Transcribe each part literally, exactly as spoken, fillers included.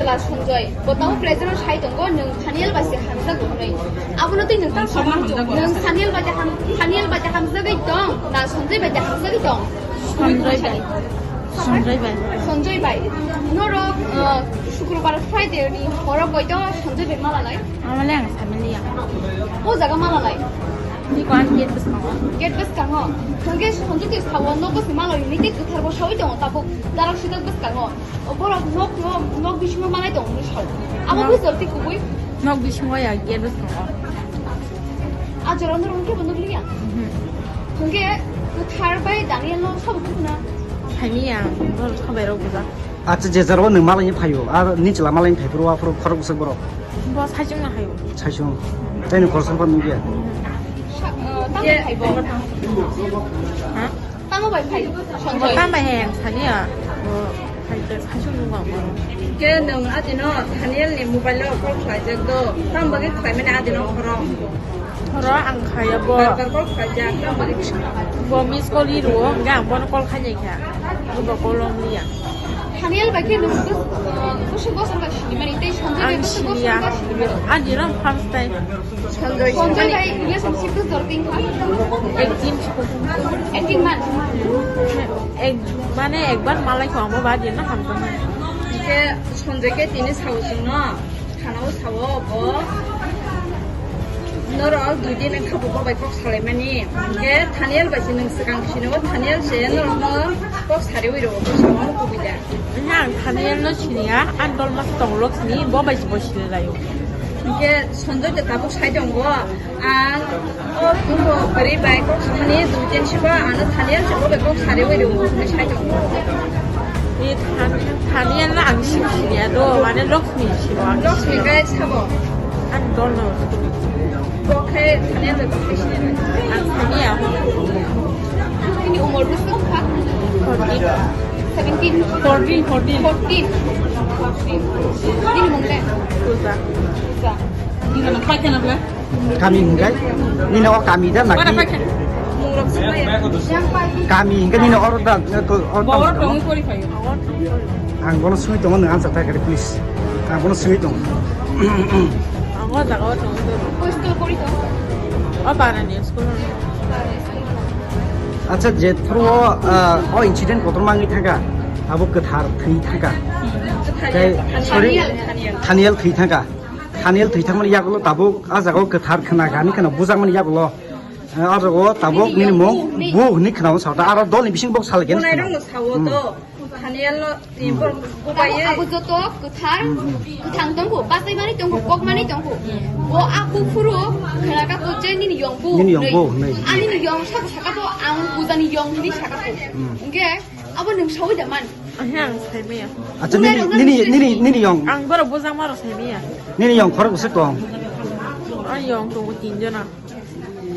Chwla Sanjoy, bo tamo present o sai tongo, nwng Thaniel bai se hamjago hwnwi. Abono twi nwng tamo sabu hamjago. Nwng Thaniel bai de ham-, Thaniel bai de hamjagwi tong, na Sanjoy bai de hamjagwi tong? Sanjoy bai. Sanjoy bai. Sanjoy bai. Norok, uh, Sukrobar Friday ni horo koito Sanjoy bai mala lai? Amale ang family ya. O jaga mala lai? Ni ko ang gate bwskango. Gate bwskango. Hwnkhe Sanjoy twi sawo nok bwsni mala ni tei kwthar bo sawi tongo tabuk darak sidak bwskango. O borok nok, nok, nok bisingo malai tong hwnwi sao. Abo nok bujor tei kubui. Nok bisingo ya, gate bwskango. A jora norok hwnkhe bo nukliya. Mhm. Hwnkhe kwthar bai Daniel no sabo khuna. Saimanya, borok sabai rok bujak. Acha, je jora o nwng malai phaio, ar ni chwla malai phaiphuru aphuru khorok bwswk borok. Bo saichung no haio. Saichung. Tei nwng korsong phan nukya. Sa-, uh, tamo phaibo. Ha? Tamo bai phai, Sanjoy. Tamo bai he, ang sani ya. Bo phai te saichung nung ang. Ke nwng adino Daniel ni mobile o call khlaijak do. Tamo bagwi khlaimani adino khorok. Khorok ang khaya bo. Bar bar call khlaijak, tamo bagwi. Bo miss call ri rwo, hwnkhe ang bono call khainai kha. Bo call rom liya. Daniel bai khe nwng bwswk bwswk bwswk sinimani tei Sanjoy bai bwswk bwswk sinimani. Ang siniya. Ani rom first time. Sanjoy Sanjoy bai relationship bwswk dor tin kha? Ek din. Ek din man. Ek, mane ekbar malai ko amo ba din na hamjak man. Ke Sanjoy ke tini sao chwngno. Khana o sao bo. Norok dui din wngkha bo bai kok salaimani. Hwnkhe Daniel bai se nwng swkang sini o Daniel se norokno kok sariwi rwo bo sao kubui da. Ang Daniel no siniya, ang dol mas tong lok sini, bo bai se bo sini laio. Hwnkhe Sanjoy de tabuk sai tongo. Ang o buko kwrwi bai kok samani dui din siba ano Daniel se bo bai kok sariwi rwo hwnwi sai tongo. Ni Daniel, Daniel no ang sini siniya do, mane lok Ni sibo ang Lokshmi sini. Guys, sabo. Ang dol no. Bo khe thani ang khe sini. Ang thani ang. Ini umur bwswk kha? Fourteen. Seventeen. Fourteen, fourteen. Fourteen. Ini mung le? Puja. Puja. Ini mung paikha na bla? Kami hingkai? Nini o kami da naki? Mung rok sumaya. Kami hingkai nini oro da, oro da. Bo oro tongwi pori phaio. Ang bono sungwi tongo, nwng answer khlai kha, please. Ang bono sungwi tongo. Ang o jaga o tongo. O school pori tongo? O Barani school. Acha, je thoro, ah, o incident kotor mangwi thangkha, abo kwthar thwi thangkha. Tei, sorry, Thaniel thwi thangkha. Thaniel thwi thangmani yagulo tabuk a jaga o kwthar khna gani khna bujakmani yagulo. Ah, o jaga o tabuk nini mung bu hwnwi khna o sa ta, aro dol ni bising bok sal gen khna. Thaniel no, hmm, bubai. Abo joto kwthar, hmm, hmm, kwthang tongo, basaimani tongo, kokmani tongo. Bo a buphuru khwlaka to je nini yong bu. Nini yong bu hwnwi. Ani ni yong saka saka to ang pujani yong hwnwi saka to. Hmm. Hwnkhe abo nwng sawi da man. Ahe ang saimaya. Acha, nini, nini, nini, nini yong. Ang borok bujak maro saimaya. Nini yong khorok bwswk tong? Ang yong tongo tin jona.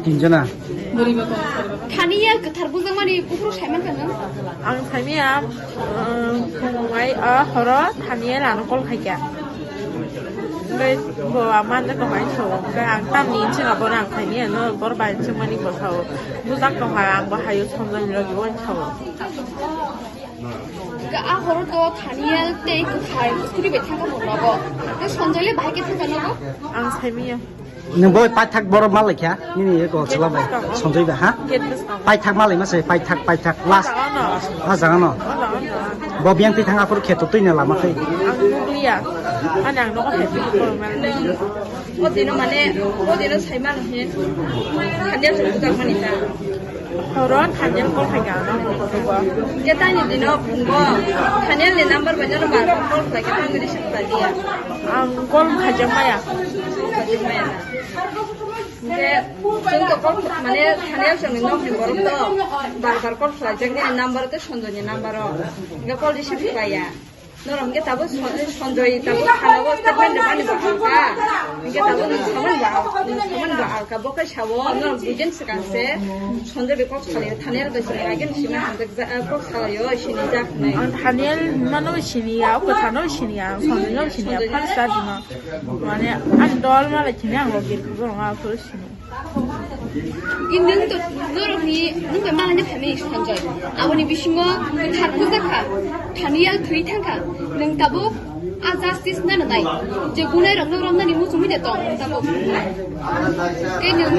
Tinjona. Thaniel kwthar bujakmani buphuru saiman kha nwng? Ang saimaya, um, phungai, ah, horo Thaniel ano call khaikha. Hwnkhe bo ama nokha bai sao. Hwnkhe ang tamni hinwi swngo, bono ang saimaya no, bor bai hinwi swngmani bo sao. Bujak tongkha, ang bo haio Sanjoy ni logi o hinwi sao. Hwnkhe a horo to Thaniel tei kwthar kwrwi bai thangkha bo nogo. Tei Sanjoy le bahai khe thangkha nogo? Ang saimaya. Nwng bo paithak borok ma laikha, nini eko chwla bai, Sanjoy bai, ha? Gate bwskango. Paithak ma laima se, paithak, paithak, last. O jaga no. O jaga no. O jaga no. Bo biyang twi thang aphuru kheto twi na lama twi. Ang nukliya. Ani ang nogo hai twi ko mel. O dino mane, o dino sai mano he. Khanya se budak mani ta. Horon Thaniel call khaikha ano. Khe tani dino phungo Thaniel ni number bai jono bar bar call khlaikhe tamo receive khlaiya. Ang call khaijak maya. Khaijak maya na. Hwnkhe chwng to call mane Thaniel chwngni nokni borok to bar bar call khlaijak nini number tei Sanjoy ni number o. Hwnkhe call receive khlaiya. Norok hwnkhe tabuk Son-, Sanjoy tabuk thana o statement rwmani bo alka. Hwnkhe tabuk nwng samani bo al-, nwng samani bo alka. Bo khe sao, norok duijon swkang se Sanjoy bai kok salai o, Thaniel bai sini agini simi hamjak ja-, kok salai o, sini jak nai. Ang Thaniel hinmano sini ya, o kwthar no sini ya, ang Sanjoy no sini ya, Sanjoy no? First time no. Mane, ang dol malai sini, ang logi rwkhe borok ang aphuru sini. Nwng to, norokni, nwng bai malai no phaimani Sanjoy. Aboni bisingo kwthar bujak kha, Thaniel thwi thang kha. Nwng tabuk A justice nana nai. Je gunai rok no romnani muchungwi de tong tabuk. Tei nwng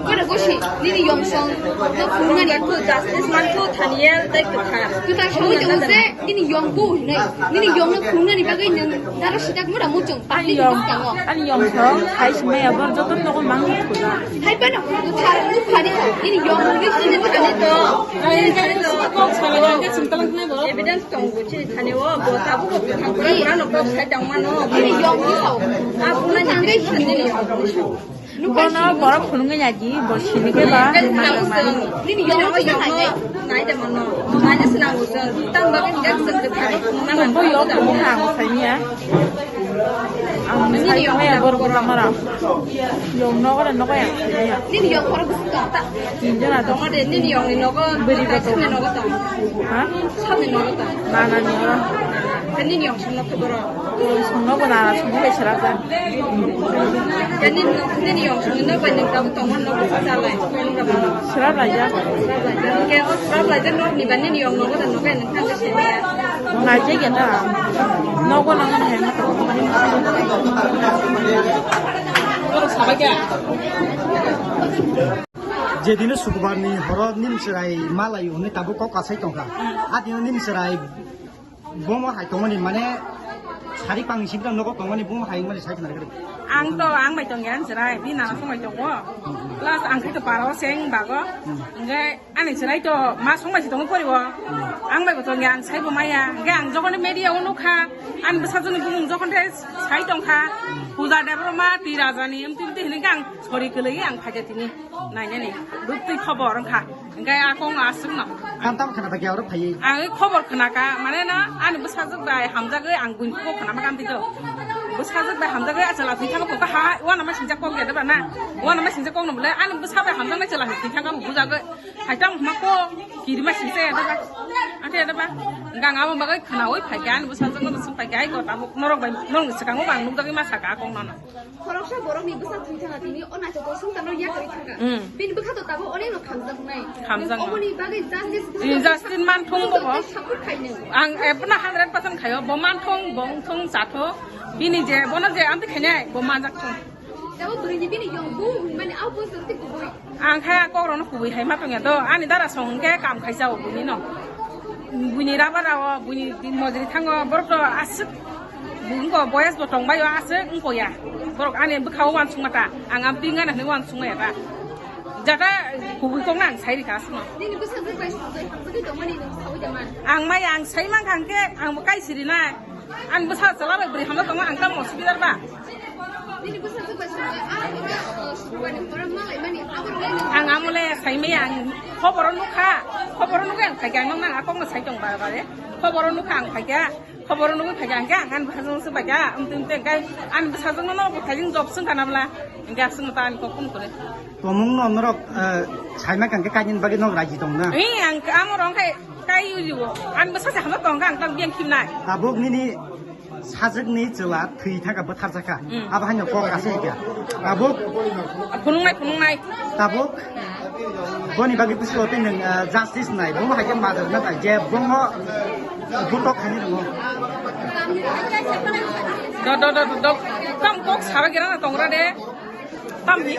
kada gosi nini yong song no phunuknani. Justice manthu thaniya tei kwthar. Kwthar sawi tongo je nini yong bu hinwi. Nini yong no phunuknani bagwi nwng daro sitak mura muchung. Ani yong, ani yong song hai simaya bor joto nogo mang khuda. Hai pano kwthar nuk phani nini yong no phunuknani to. Evidence tongo chini thani o, bo tabuk bo kwthang pura pura no kok sai tong mano. Nini yong ni sao. A pura ni thani ni sao. Bono borok phunuknai ya di, bo sini khe ba. Nini yong no sao. Nai de mano. Nai de sinang bo song. Tam ba kan gak song de phai. Bo yong phunuk ha, bo sai ni ya. Ang sai ni ya, bor bor mara. Yong nogo da nogo ya. Nini yong khoro bwswk tong ta. Tin jora tong. Tong de nini yong ni nogo. Bwrwi bo tong. Samni nogo tong. Ha? Samni nogo tong. Nana ni nogo. Nini yong song no khoboro. Yong song nogo nana song bai sera ta. Nini, nini yong song no bai ning ta tong man nogo sa lai. Sera lai ya. Sera lai ya. Ke o sera lai ya no ni ba nini yong nogo da nogo ya nang ta se ya. Nai je ya ta. Nogo nang nang hai ma ta. Oro sabai ka. Jedino sukubar ni horo nim chwrai malai hwnwi tabuk kok kasai tongkha. A dino nim chwrai bomo hai tongmani mane sari pang sibra nogo tongmani bomo hai mani sai khna rikri. Ang to ang bai tongya ang chwrai, bini nana song bai tongo. Plus ang khe to paro seng bago. Hwnkhe ani chwrai to ma song bai se tongo poribo. Ang bai bo tongya ang sai bo maya. Hwnkhe ang jokhon media o nukha, ani bwsajwkni bumung jokhon de sai tongkha. Puja Debbarma, Twi Rajani, emti emti hwnwi khe ang sori kwlwi ang phaikha tini. Nainani, rwktwi khobor wngkha. Hwnkhe a kok no aswk no. Ang tamo khna bagwi oro phaiwi. Ang khobor khna kha, mane na, ani bwsajwk bai hamjagwi ang buini kok khna ma kam tito. Bwsajwk bai hamjagwi a chwla thwi thangkha bo ha, uanama sinjak kok ya da ba na. Uanama sinjak kok no bole, ani bwsa bai hamjaknai chwla thwi thangkha bo bujagwi. Hai tamo hwnma kok, kirima sinjak ya da ba. Ante ya da ba. Hwnkhe ang abo bagwi khnaui phaikha, ani bwsajwk no swng phaikha, ai ko tabuk norok bai, norokni swkango bo ang nukjagwi ma sakha a kok no no. Khoroksa borokni bwsa thwi thangkha tini o naithotok swngcharno yakarwi thangkha. Mm. Bini bwkha to tabuk onekno khamjaknai. Khamjaknai. Nwng oboni bagwi justice Injustice man thung bo bo. Support khainw. Ang ebna hundred percent khaio, bo man thung, bo wng thung, cha thung. Bini je, bono je amtwi khainai, bo manjak thung. Tabuk bwrwini bini yong bu hwnmani abo poster twi kubui. Ang khe a kokrokno kubui hai ma tongya do, ani dara song hwnkhe kam khaisa o buini no. Buini raba rao, buini din mojri thango, borok to aswk, wngko boyes bo tongbaio aswk wngko ya. Borok ani bwkhao uansukma ta, ang am pingana hwnwi uansukma ya ta. Jata kubui kokno ang sai rikha aswkno. Nini bwsajwk bai sujai hamjagwi tongmani nwng saui da man? Ang maya ang sai mankha hwnkhe ang bo kai sirinai. Ani bwsa chwla bai bwrwi hamjak tongo, ang tamo hospital ba? Nini bwsajwk bai sujai, ah, ika, uh, Sukrubani horo malaimani, abo rwgwi nwng. Ang amole saimaya, ang khoboro nukha, khoboro nukha ang phaikha, ang nang akokno sai tong bare bare. Khoboro nukha ang phaikha, khoboro nukwi phaikha, hwnkhe ang ani bwsajwkno swbaikha, amtwi amtwi hwnkhe ani bwsajwkno no bwthaijwng job swngkha na bwla, hwnkhe aswkno ta ani kok kunu kwrwi. Tomungno norok, eh, saima kangkhe kainwini bagwi nok raji tong na? Ee, ang amo rong khai kai uli o. Ang bwsa se hamjak tong kha, ang tang biyang khimnai. Tabuk nini sajwkni chwla thwi thangkha, bwtharjakha. Mm. Abo haino kok asai kha. Tabuk phunuknai, phunuknai. Tabuk boni bagwi bwskango tei nwng, eh, justice nai. Bomo hai khe madar na tai je bomo butok khaini rwngo. Do, do, do, do, do. Tam kok sara gira na tongra de. Tam hi.